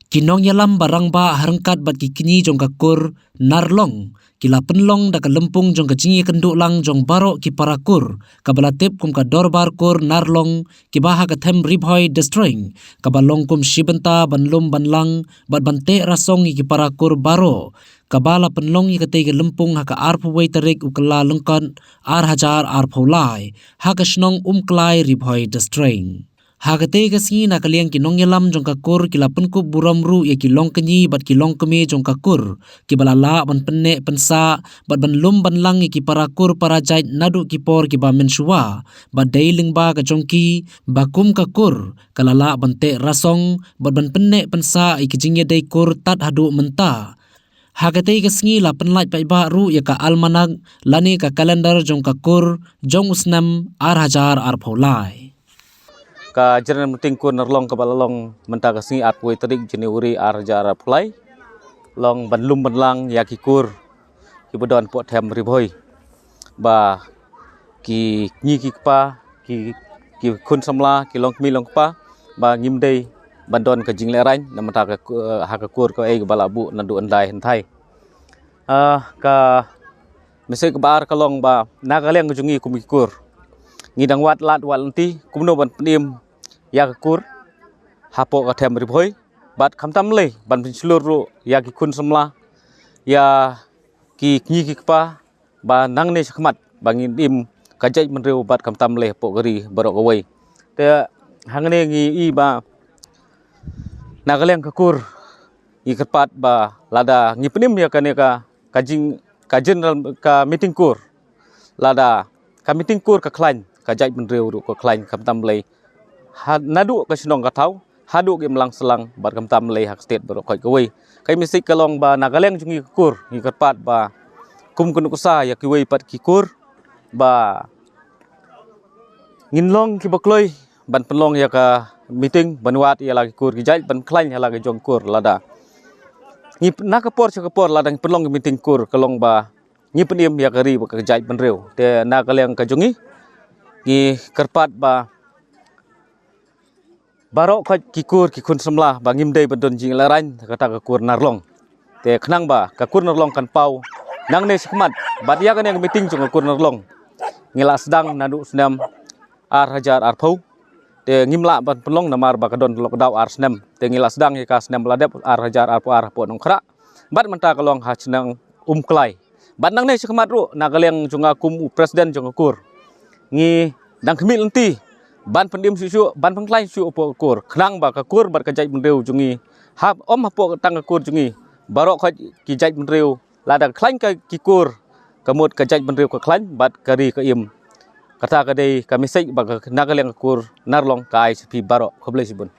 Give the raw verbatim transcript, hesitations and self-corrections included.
Ki nongïalam ba rangbah ha ryngkat bad ki kñi jong ka kur Narlong ki la pynlong da ka lympung jong ka jingïakynduh lang jong baroh ki para kur, kaba la tip kum ka Dorbar Kur Narlong, kiba ha ka Them Ri Bhoi District, kaba long kum shi bynta ban lum ban lang bad ban teh rasong ïa ki para kur baroh, kaba la pynlong ïa katei ka lympung ha ka arphew wei tarik u Kyllalyngkot ar hajar arphew lai, ha ka shnong Umklai, Ri Bhoi District. Ha katei ka sngi, na ka liang ki nongïalam jong ka kur ki la pynkup burom ruh ïa ki longkñi bad ki longkmie jong ka kur, kiba la lah ban pynneh pynsah bad ban lum ban lang ïa ki para kur para jait naduh ki por kiba mynshuwa, bad dei lyngba ka jong ki ba kum ka kur ka la lah ban teh rasong bad ban pynneh pynsah ïa ki jingïadei kur tad haduh mynta. Ha katei ka sngi la pynlait paidbah ruh ïa ka almanak lane ka kalendar jong ka kur jong u snem ar hajar arphew lai. Ka General Meeting Kur Narlong kaba la long mynta ka sngi arphew wei tarik January ar hajar arphew lai, long ban lum ban lang ïa ki kur kiba don poh Them Ri Bhoi, ba ki kñi ki kpa, ki, ki khun samla, ki longkmie longkpa, ba ngim dei ban don ka jinglehrain na bynta ka ku-, ha ka kur kaei kaba la buh naduh hyndai hynthai. Ah, ka message kaba ar ka long ba na ka liang ka jong ngi kum ki kur, ngi dang wad lad wad lynti kumno ban pynim ïa ka kur hapoh ka Them Ri Bhoi, bad khamtam lei ban pynshlur ruh ïa ki khun samla, ïa ki kñi ki kpa, ba nangne shakhmat ba ngin im ka jaitbynriew bad khamtam lei hapoh ka ri baroh kawei. Te hangne ngi i ba na ka liang ka kur ngi kyrpad ba lada ngi pynim ïa kane ka, ka jing, ka general, ka meeting kur, lada ka meeting kur ka khlaiñ, ka jaitbynriew ruh ka khlaiñ khamtam lei, ha, naduh ka shnong ka thaw haduh ka imlang sahlang bad khamtam lei ha ka state baroh khoit kawei. Ka message ka long ba na ka liang jong ngi ka kur ngi kyrpad ba kum ka nuksa ïa kiwei pat ki kur, ba ngin long kiba kloi ban pynlong ïa ka meeting ban wad ïa la ki kur ki jait, ban khlaiñ ïa la ki jong kur lada ngi, na ka por sha ka por lada ngi pynlong ki meeting kur ka long ba ngi pynim ïa ka ri bad ka jaitbynriew. Te na ka liang ka jong ngi ngi kyrpad ba baroh khoit ki kur ki khun samla ba ngim dei ban don jinglehrain kata ka kur Narlong. Te khnang ba ka kur Narlong kan paw nangne shakhmat bad ïa kane ka meeting jong ka kur Narlong ngi la sdang naduh snem ar hajar arphew. Te ngim lah ban pynlong namar ba ka don lockdown ar snem. Te ngi la sdang ïa ka snem ba la dep ar hajar arphew ar hapoh Nongkhrah. Bad mynta ka long ha shnong Umklai. Bad nangne shakhmat ruh na ka liang jong nga kum u president jong ka kur, ngi dang khmih lynti ban pynim shuh shuh, ban pynkhlaiñ shuh hapoh ka kur, khnang ba ka kur bad ka jaitbynriew jong ngi, hap ym hapoh tang ka kur jong ngi, baroh khoit ki jaitbynriew, lada ka khlaiñ ka ki kur, ka mut ka jaitbynriew ka khlaiñ bad ka ri ka im. Kata ka dei ka message ba ka, na ka liang ka kur Narlong ka ai sha phi baroh. Khublei shibun.